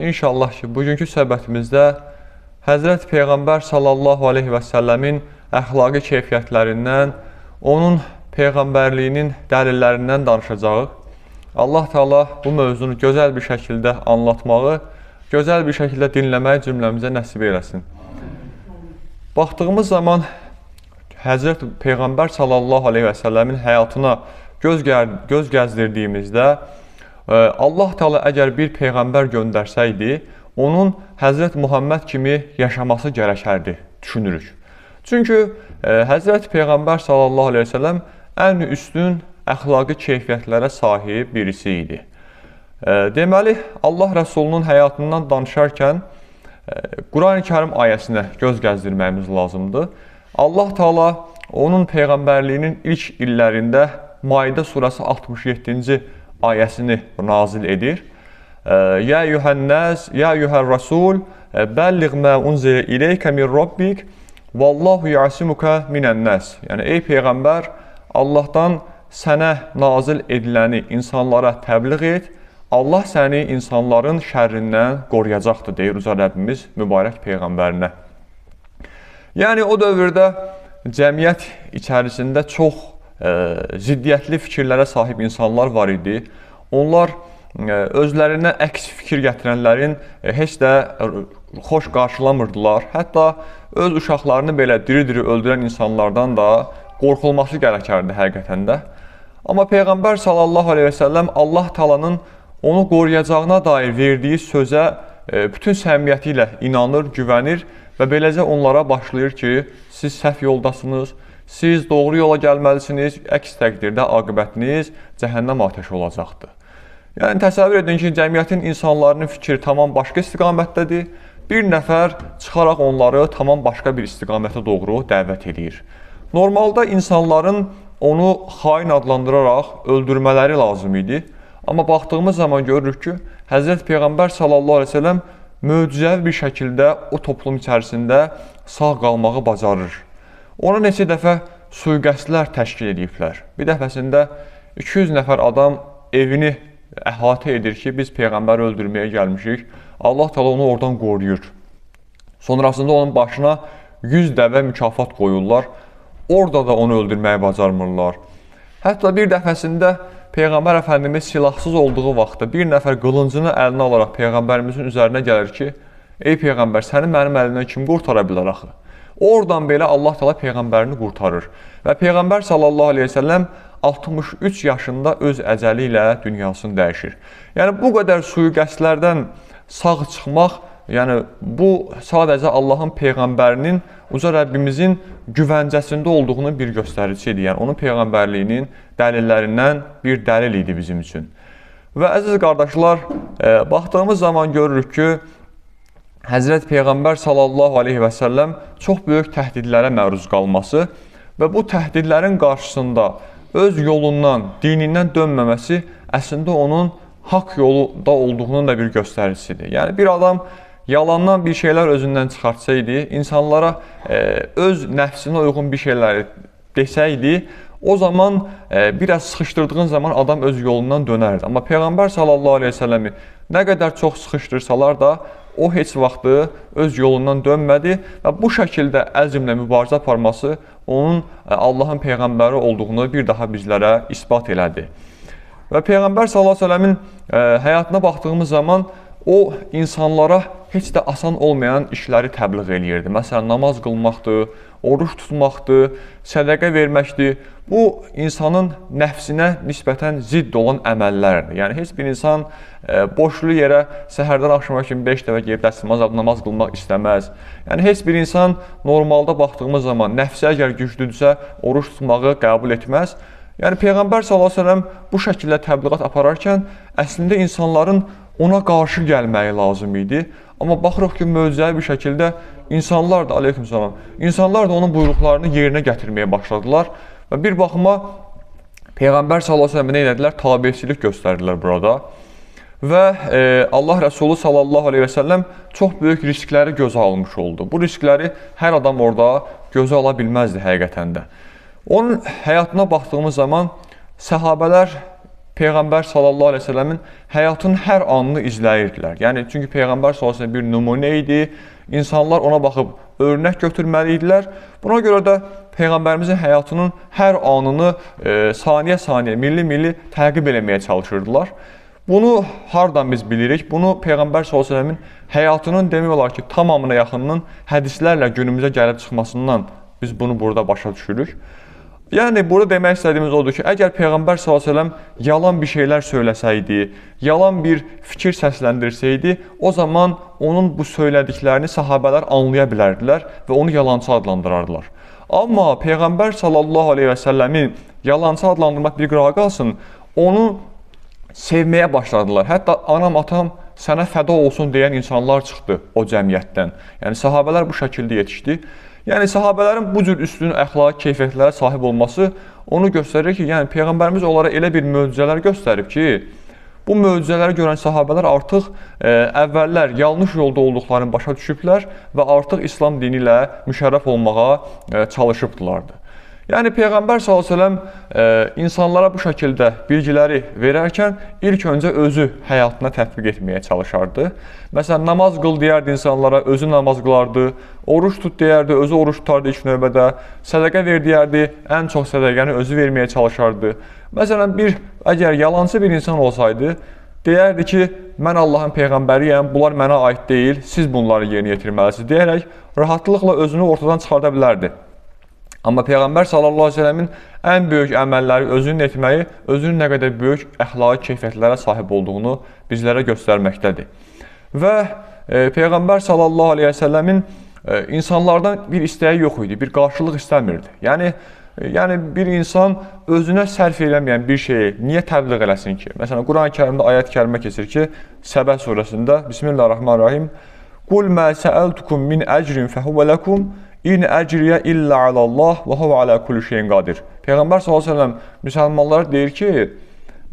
İnşallah ki, bugünkü söhbətimizdə Həzrət Peyğəmbər sallallahu aleyhi və səlləmin əxlaqi keyfiyyətlərindən, onun peyğəmbərliyinin dəlillərindən danışacağıq. Allah Teala bu mövzunu gözəl bir şəkildə anlatmağı, gözəl bir şəkildə dinləməyi cümləmizə nəsib eləsin. Baxdığımız zaman Həzrət Peyğəmbər sallallahu aleyhi və səlləmin həyatına göz gəzdirdiyimizdə Allah Teala əgər bir peyğəmbər göndərsəydi, onun Həzrət Muhammed kimi yaşaması gərəkərdi, düşünürük. Çünki Həzrət Peyğəmbər sallallahu aleyhi və səlləm ən üstün əxlaqi keyfiyyətlərə sahib birisi idi. Deməli, Allah Rəsulunun həyatından danışarkən Quran-ı Kərim ayəsinə göz gəzdirməyimiz lazımdır. Allah Teala onun peyğəmbərliyinin ilk illərində Maidə surəsi 67-ci ayəsini nazil edir. Ya eyyuhən-nas, ya eyyuhər-rasul, bəlliğ mə unzilə ileykə min rabbik, vallahu ya'simuka minən-nas. Yəni ey peyğəmbər, Allahdan sənə nazil ediləni insanlara təbliğ et, Allah səni insanların şərrindən qoruyacaqdır, deyir Uca Rəbbimiz mübarək peyğəmbərinə. Yəni o dövrdə cəmiyyət içərisində çox ziddiyyətli fikirlərə sahib insanlar var idi. Onlar özlərinə əks fikir gətirənlərin heç də xoş qarşılamırdılar. Hətta öz uşaqlarını belə diri-diri öldürən insanlardan da qorxulması gərəkərdi həqiqətən də. Amma Peyğəmbər sallallahu aleyhi və səlləm Allah Taalanın onu qoruyacağına dair verdiyi sözə bütün səmimiyyəti ilə inanır, güvənir və beləcə onlara başlayır ki, siz səhv yoldasınız, siz doğru yola gəlməlisiniz, əks təqdirdə aqibətiniz cəhənnəm atəşi olacaqdır. Yəni təsəvvür edin ki, cəmiyyətin insanlarının fikri tamam başqa istiqamətdədir. Bir nəfər çıxaraq onları tamam başqa bir istiqamətə doğru dəvət eləyir. Normalda insanların onu xain adlandıraraq öldürmələri lazım idi. Amma baxdığımız zaman görürük ki, Həzrət Peyğəmbər sallallahu aleyhi və səlləm möcüzəvi bir şəkildə o toplum içərisində sağ qalmağı bacarır. Ona neçə dəfə sui-qəsdlər təşkil ediblər. Bir dəfəsində 200 nəfər adam evini əhatə edir ki, biz Peyğəmbəri öldürməyə gəlmişik. Allah Teala onu oradan qoruyur. Sonrasında onun başına 100 dəvə mükafat qoyurlar. Orada da onu öldürməyi bacarmırlar. Hətta bir dəfəsində Peyğəmbər Əfəndimiz silahsız olduğu vaxtda bir nəfər qılıncını əlinə alaraq Peyğəmbərimizin üzərinə gəlir ki, ey Peyğəmbər, səni mənim əlimdən kim qurtara bilər axı? Oradan belə Allah Teala Peyğəmbərini qurtarır. Və Peyğəmbər sallallahu aleyhi və səlləm 63 yaşında öz əcəli ilə dünyasını dəyişir. Yəni bu qədər sui-qəsdlərdən sağ çıxmaq, yəni bu sadəcə Allahın Peyğəmbərinin, Uca Rəbbimizin güvəncəsində olduğunun bir göstəricisi idi. Yəni onun peyğəmbərliyinin dəlillərindən bir dəlil idi bizim üçün. Və əziz qardaşlar, baxdığımız zaman görürük ki, Həzrət Peyğəmbər sallallahu aleyhi və səlləm çox böyük təhdidlərə məruz qalması və bu təhdidlərin qarşısında öz yolundan, dinindən dönməməsi əslində onun haqq yolunda olduğunun da bir göstəricisidir. Yəni bir adam yalandan bir şeylər özündən çıxartsaydı, insanlara öz nəfsinə uyğun bir şeyləri desəydi, o zaman biraz sıxışdırdığın zaman adam öz yolundan dönərdi. Amma Peyğəmbər sallallahu aleyhi və səlləmi nə qədər çox sıxışdırsalar da, o heç vaxtı öz yolundan dönmədi və bu şəkildə əzmlə mübarizə aparması onun Allahın Peyğəmbəri olduğunu bir daha bizlərə isbat elədi. Və Peyğəmbər sallallahu aleyhi və səlləmin həyatına baxdığımız zaman o insanlara heç də asan olmayan işləri təbliğ eləyirdi. Məsələn, namaz qılmaqdır, oruç tutmaqdır, sədəqə verməkdir. Bu, insanın nəfsinə nisbətən zidd olan əməllərdir. Yəni, heç bir insan boşlu yerə səhərdən axşama kimi 5 dəfə gedib dəstəmaz namaz qılmaq istəməz. Yəni, heç bir insan normalda baxdığımız zaman nəfsi əgər güclüdürsə, oruç tutmağı qəbul etməz. Yəni, Peyğəmbər sallallahu əleyhi və səlləm bu şəkildə təbliğat apararkən əslində insanların ona qarşı gəlməyi lazım idi. Amma baxırıq ki, möcüzəvi bir şəkildə insanlar da, aleykümselam, insanlar da onun buyruqlarını yerinə gətirməyə başladılar. Və bir baxıma Peyğəmbər sallallahu əleyhi və səlləm nə elədilər? Tabeçilik göstərdilər burada. Və Allah Rəsulu sallallahu əleyhi və səlləm çox böyük riskləri gözə almış oldu. Bu riskləri hər adam orada gözə ala bilməzdi həqiqətən də. Onun həyatına baxdığımız zaman səhabələr Peyğəmbər sallallahu əleyhi və səlləmin həyatının hər anını izləyirdilər. Yəni çünki Peyğəmbər sallallahu əleyhi və səlləm bir nümunə idi. İnsanlar ona baxıb örnək götürməli idilər. Buna görə də Peyğəmbərimizin həyatının hər anını saniyə-saniyə, milli-milli təqib eləməyə çalışırdılar. Bunu hardan biz bilirik? Bunu Peyğəmbər sallallahu əleyhi və səlləmin həyatının demək olar ki, tamamına yaxınının hədislərlə günümüzə gəlib çıxmasından biz bunu burada başa düşürük. Yəni, burada demək istədiyimiz odur ki, əgər Peyğəmbər sallallahu əleyhi və səlləm yalan bir şeylər söyləsəydi, yalan bir fikir səsləndirsəydi, o zaman onun bu söylədiklərini sahabələr anlaya bilərdilər və onu yalançı adlandırardılar. Amma Peyğəmbər sallallahu əleyhi və səlləmi yalançı adlandırmaq bir qırağa qalsın, onu sevməyə başladılar. Hətta anam, atam sənə fəda olsun deyən insanlar çıxdı o cəmiyyətdən. Yəni, sahabələr bu şəkildə yetişdi. Yəni, sahabələrin bu cür üstün əxlaqi keyfiyyətlərə sahib olması onu göstərir ki, yəni Peyğəmbərimiz onlara elə bir möcüzələr göstərib ki, bu möcüzələri görən sahabələr artıq əvvəllər yanlış yolda olduqlarını başa düşüblər və artıq İslam dini ilə müşərrəf olmağa çalışıbdılardı. Yəni, Peyğəmbər sallallahu əleyhi və səlləm insanlara bu şəkildə bilgiləri verərkən ilk öncə özü həyatına tətbiq etməyə çalışardı. Məsələn, namaz qıl deyərdi insanlara, özü namaz qılardı, oruç tut deyərdi, özü oruç tutardı ilk növbədə, sədəqə ver deyərdi, ən çox sədəqəni özü verməyə çalışardı. Məsələn, əgər yalancı bir insan olsaydı, deyərdi ki, mən Allahın peyğəmbəriyəm, bunlar mənə aid deyil, siz bunları yerinə yetirməlisiniz deyərək rahatlıqla özünü ortadan çıxarda bilərdi. Amma Peyğəmbər sallallahu əleyhi və səlləmin ən böyük əməlləri özünün etməyi, özünün nə qədər böyük əxlaqi keyfiyyətlərə sahib olduğunu bizlərə göstərməkdədir. Və Peyğəmbər sallallahu əleyhi və səlləmin insanlardan bir istəyi yox idi, bir qarşılıq istəmirdi. Yəni bir insan özünə sərf eləməyən bir şeyi niyə təbliğ eləsin ki? Məsələn, Quran-ı Kərimdə ayət-i kərimə keçir ki, Səbə surəsində Bismillahirrahmanirrahim: "Qul mə səəltukum min əcrin fəhuvə ləkum, İn əcriyə illə alallah və huvə alə kulli şeyin qadir." Peyğəmbər sallallahu əleyhi və səlləm müsəlmanlara deyir ki,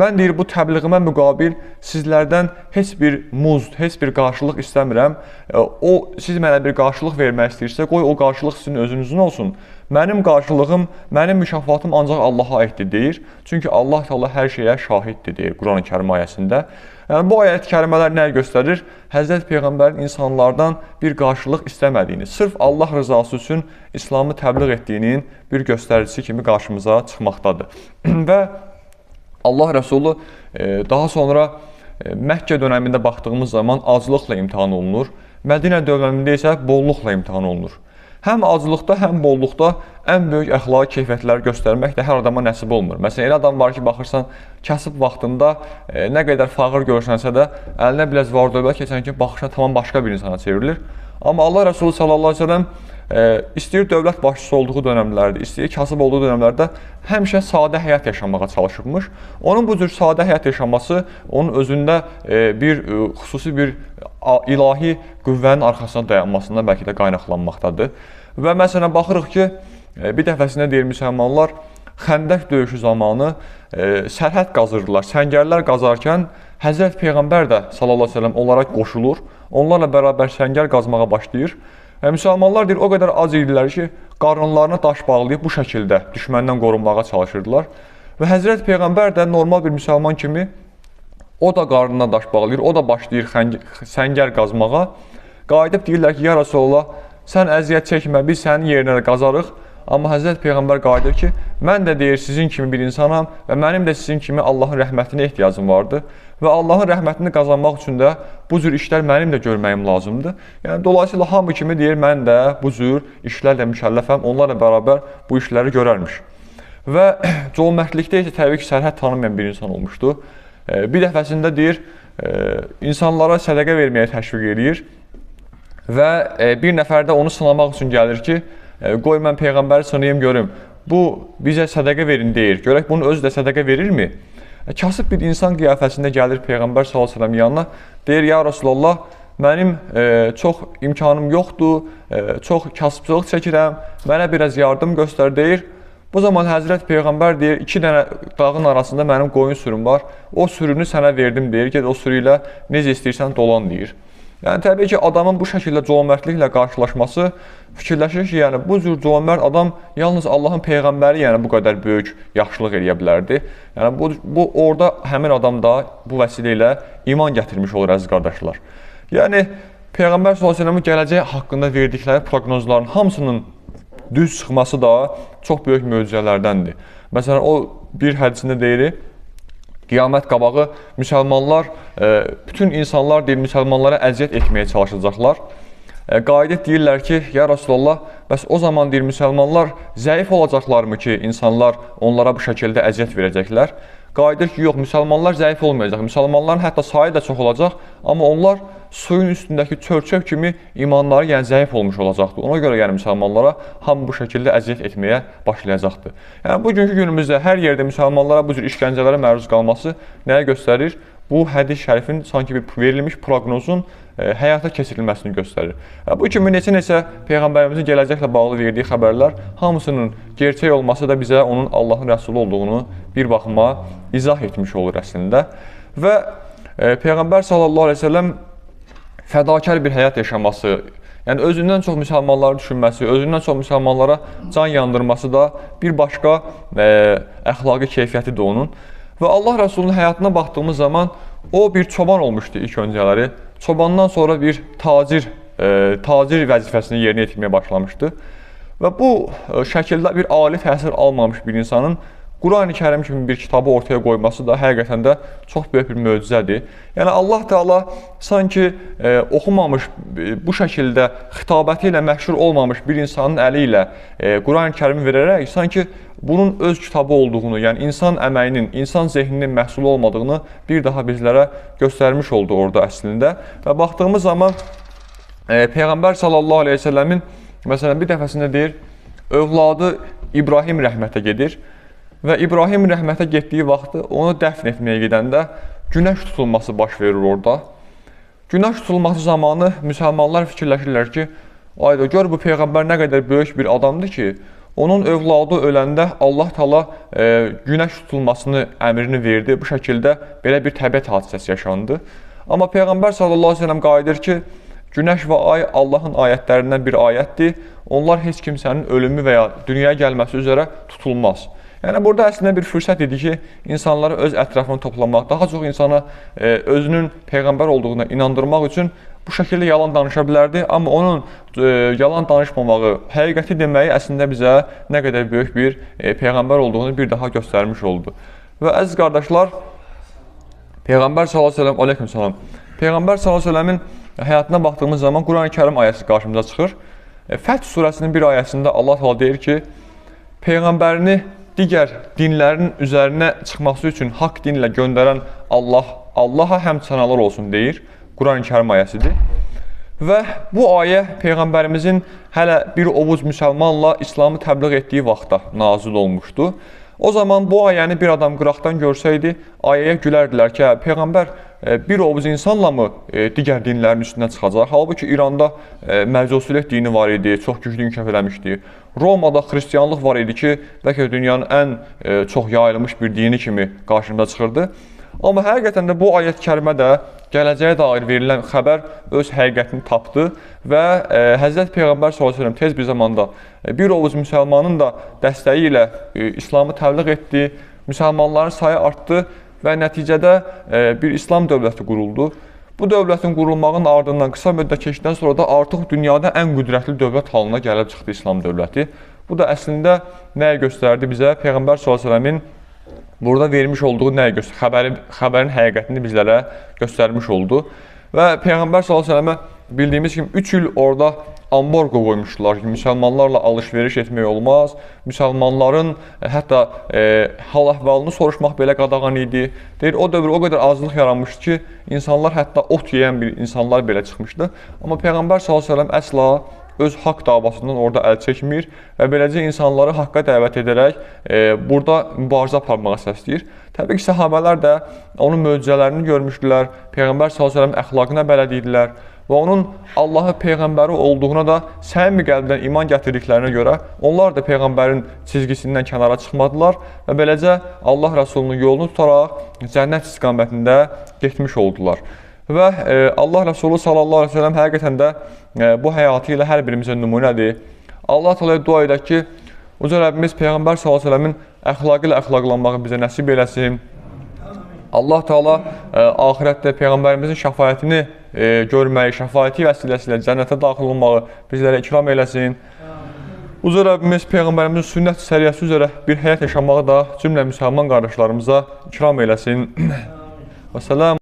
mən deyir bu təbliğimə müqabil sizlərdən heç bir muzd, heç bir qarşılıq istəmirəm. O, siz mənə bir qarşılıq vermək istəyirsə, qoy o qarşılıq sizin özünüzün olsun. Mənim qarşılığım, mənim mükafatım ancaq Allaha aiddir deyir. Çünki Allah Teala hər şeyə şahiddir deyir Quran-ı Kərim ayəsində. Yəni, bu ayət-i kərimələr nəyi göstərir? Həzrət Peyğəmbərin insanlardan bir qarşılıq istəmədiyini, sırf Allah rızası üçün İslamı təbliğ etdiyinin bir göstəricisi kimi qarşımıza çıxmaqdadır. Və Allah Rəsulu daha sonra Məkkə dönəmində baxdığımız zaman aclıqla imtahan olunur, Mədinə dönəmində isə bolluqla imtahan olunur. Həm aclıqda, həm bolluqda ən böyük əxlaqi keyfiyyətləri göstərmək də hər adama nəsib olmur. Məsələn, elə adam var ki, baxırsan, kasıb vaxtında nə qədər fağır görsənsə də, əlinə biraz var dövlət keçən ki, baxırsan, tamam başqa bir insana çevrilir. Amma Allah Rəsulü sallallahu əleyhi və səlləm istəyir dövlət başçısı olduğu dönəmlərdə, istəyir kasıb olduğu dönəmlərdə həmişə sadə həyat yaşamağa çalışıbmış. Onun bu cür sadə həyat yaşaması onun özündə bir xüsusi bir ilahi qüvvənin arxasına dayanmasından bəlkə də qaynaqlanmaqdadır. Və məsələn, baxırıq ki, bir dəfəsində deyir müsəlmanlar Xəndək döyüşü zamanı sərhəd qazırdılar. Səngərlər qazarkən Həzrət Peyğəmbər də sallallahu əleyhi və səlləm onlara qoşulur. Onlarla bərabər səngər qazmağa başlayır. Müsəlmanlar deyir, o qədər ac idilər ki, qarınlarına daş bağlayıb bu şəkildə düşməndən qorunmağa çalışırdılar. Və Həzrət Peyğəmbər də normal bir müsəlman kimi o da qarnına daş bağlayır, o da başlayır səngər qazmağa. Qayıdıb deyirlər ki, ya Rəsulullah, sən əziyyət çəkmə, biz sənin yerinə də qazarıq. Amma Həzrət Peyğəmbər qayıdır ki, mən də deyir sizin kimi bir insanam və mənim də sizin kimi Allahın rəhmətinə ehtiyacım vardı. Və Allahın rəhmətini qazanmaq üçün də bu cür işlər mənim də görməyim lazımdır. Yəni, dolayısıyla hamı kimi deyir, mən də bu cür işlərlə mükəlləfəm, onlarla bərabər bu işləri görərmiş. Və cömərtlikdə isə təbii ki, sərhəd tanımayan bir insan olmuşdu. Bir dəfəsində deyir, insanlara sədəqə verməyə təşviq eləyir və bir nəfər də onu sınamaq üçün gəlir ki, qoy mən Peyğəmbəri sınayım görüm, bu bizə sədəqə verin deyir, görək bunun özü də sədəqə verirmi? Kasıb bir insan qiyafəsində gəlir Peyğəmbər sallallahu əleyhi və səlləm yanına, deyir, ya Rəsulullah, mənim çox imkanım yoxdur, çox kasıbçılıq çəkirəm, mənə biraz yardım göstər deyir. Bu zaman Həzrət Peyğəmbər deyir, 2 dənə dağın arasında mənim qoyun sürüm var, o sürünü sənə verdim deyir, ged o sürü ilə necə istəyirsən dolan deyir. Yəni təbii ki, adamın bu şəkildə cömərtliklə qarşılaşması fikirləşir ki, yəni bu cür cömərd adam yalnız Allahın peyğəmbəri, yəni bu qədər böyük yaxşılıq eləyə bilərdi. Yəni bu orada həmin adam da bu vəsilə ilə iman gətirmiş olur əziz qardaşlar. Yəni Peyğəmbər sallallahu əleyhi və səlləmin gələcək haqqında verdikləri proqnozların hamısının düz çıxması da çox böyük möcüzələrdəndir. Məsələn, o bir hədisində deyir, qiyamət qabağı müsəlmanlar, bütün insanlar deyir, müsəlmanlara əziyyət etməyə çalışacaqlar. Qayıdıb deyirlər ki, ya Rasulallah, bəs o zaman deyir, müsəlmanlar zəif olacaqlarmı ki, insanlar onlara bu şəkildə əziyyət verəcəklər? Qayıdır ki, yox, müsəlmanlar zəif olmayacaq. Müsəlmanların hətta sayı da çox olacaq, amma onlar suyun üstündəki çörçöp kimi imanları yəni zəif olmuş olacaqdır. Ona görə yəni müsəlmanlara hamı bu şəkildə əziyyət etməyə başlayacaqdır. Yəni bugünkü günümüzdə hər yerdə müsəlmanlara bu cür işgəncələrə məruz qalması nəyə göstərir? Bu hədis-i şərifin sanki bir verilmiş proqnozun həyata keçirilməsini göstərir. Bu kimi neçə-neçə Peyğəmbərimizin gələcəklə bağlı verdiyi xəbərlər hamısının gerçək olması da bizə onun Allahın Rəsulu olduğunu bir baxıma izah etmiş olur əslində. Və Peyğəmbər sallallahu əleyhi və səlləm fədakar bir həyat yaşaması, yəni özündən çox müsəlmanları düşünməsi, özündən çox müsəlmanlara can yandırması da bir başqa əxlaqi keyfiyyətidir onun. Və Allah Rəsulunun həyatına baxdığımız zaman o bir çoban olmuşdu ilk öncələri. Çobandan sonra bir tacir vəzifəsini yerinə yetirməyə başlamışdı. Və bu şəkildə bir ali təhsil almamış bir insanın Qurani Kərim kimi bir kitabı ortaya qoyması da həqiqətən də çox böyük bir möcüzədir. Yəni Allah Teala sanki oxumamış, bu şəkildə xitabəti ilə məşhur olmamış bir insanın əli ilə Qurani Kərimi verərək sanki bunun öz kitabı olduğunu, yəni insan əməyinin, insan zehninin məhsulu olmadığını bir daha bizlərə göstərmiş oldu orada əslində. Və baxdığımız zaman Peyğəmbər sallallahu əleyhi və səlləmin məsələn bir dəfəsində deyir, övladı İbrahim rəhmətə gedir. Və İbrahim rəhmətə getdiyi vaxtı onu dəfn etməyə gedəndə günəş tutulması baş verir orada. Günəş tutulması zamanı müsəlmanlar fikirləşirlər ki, ayda gör bu peyğəmbər nə qədər böyük bir adamdır ki, onun övladı öləndə Allah Teala günəş tutulmasını əmrini verdi. Bu şəkildə belə bir təbiət hadisəsi yaşandı. Amma Peyğəmbər sallallahu əleyhi və səlləm qayıdır ki, günəş və ay Allahın ayətlərindən bir ayətdir. Onlar heç kimsənin ölümü və ya dünyaya gəlməsi üzrə tutulmaz. Yəni burada əslində bir fürsət idi ki, insanları öz ətrafını toplamaq, daha çox insana özünün peyğəmbər olduğuna inandırmaq üçün bu şəkildə yalan danışa bilərdi. Amma onun yalan danışmamağı, həqiqəti deməyi əslində bizə nə qədər böyük bir peyğəmbər olduğunu bir daha göstərmiş oldu. Və əziz qardaşlar, Peyğəmbər sallallahu əleyhi və səlləm, aleykümselam. Peyğəmbər sallallahu əleyhi və səlləmin həyatına baxdığımız zaman Qurani Kərim ayəsi qarşımıza çıxır. Fəth surəsinin bir ayəsində Allah Teala deyir ki, peyğəmbərini digər dinlərin üzərinə çıxması üçün haqq dinlə göndərən Allah, Allaha həmd sənalar olsun deyir. Qurani Kərim ayəsidir. Və bu ayə Peyğəmbərimizin hələ bir ovuc müsəlmanla İslamı təbliğ etdiyi vaxtda nazil olmuşdu. O zaman bu ayəni bir adam qıraqdan görsəydi, ayəyə gülərdilər ki, Peyğəmbər bir ovuc insanla mı digər dinlərin üstünə çıxacaq? Halbuki İranda məcusilik dini var idi, çox güclü inkişaf eləmişdi. Romada xristianlıq var idi ki, bəlkə dünyanın ən çox yayılmış bir dini kimi qarşımıza çıxırdı. Amma həqiqətən də bu ayət-i kərimə də gələcəyə dair verilən xəbər öz həqiqətini tapdı və Həzrət Peyğəmbər sallallahu əleyhi və səlləm tez bir zamanda bir ovuc müsəlmanın da dəstəyi ilə İslamı təbliğ etdi, müsəlmanların sayı artdı və nəticədə bir İslam dövləti quruldu. Bu dövlətin qurulmağının ardından qısa müddət keçdikdən sonra da artıq dünyada ən qüdrətli dövlət halına gəlib çıxdı İslam dövləti. Bu da əslində nəyi göstərdi bizə? Peyğəmbər sallallahu əleyhi və səlləmin burada vermiş olduğu nəyi göstər? Xəbərin həqiqətini bizlərə göstərmiş oldu. Və Peyğəmbər sallallahu əleyhi və səlləmə bildiyimiz kimi 3 il orada ambargo qoymuşdular ki, müsəlmanlarla alış-veriş etmək olmaz, müsəlmanların hətta hal-əhvalını soruşmaq belə qadağan idi. Deyir, o dövr o qədər azlıq yaranmışdı ki, insanlar hətta ot yeyən bir insanlar belə çıxmışdı. Amma Peyğəmbər sallallahu əleyhi və səlləm əsla öz haqq davasından orada əl çəkmir və beləcə insanları haqqa dəvət edərək burada mübarizə aparmağa səsləyir. Təbii ki, səhabələr də onun möcüzələrini görmüşdülər, Peyğəmbər sallallahu əleyhi və səlləm əxlaqına bələd idilər və onun Allahı Peyğəmbəri olduğuna da səmimi qəlbdən iman gətirdiklərinə görə onlar da Peyğəmbərin çizgisindən kənara çıxmadılar və beləcə Allah Rəsulunun yolunu tutaraq cənnət istiqamətində getmiş oldular. Və Allah Rəsulu sallallahu əleyhi və səlləm həqiqətən də bu həyatı ilə hər birimizə nümunədir. Allah Teala'ya dua edək ki, Uca Rəbbimiz Peyğəmbər sallallahu əleyhi və səlləmin əxlaqı ilə əxlaqlanmağı bizə nəsib eləsin. Allah Teala axirətdə Peyğəmbərimizin şəfaətini görməyi, şəfaəti vəsiləsilə cənnətə daxil olmağı bizlərə ikram eləsin. Uca Rəbbimiz Peyğəmbərimizin sünnət səriyyəsi üzrə bir həyat yaşamağı da cümlə müsəlman qardaşlarımıza ikram eləsin. Və səlam.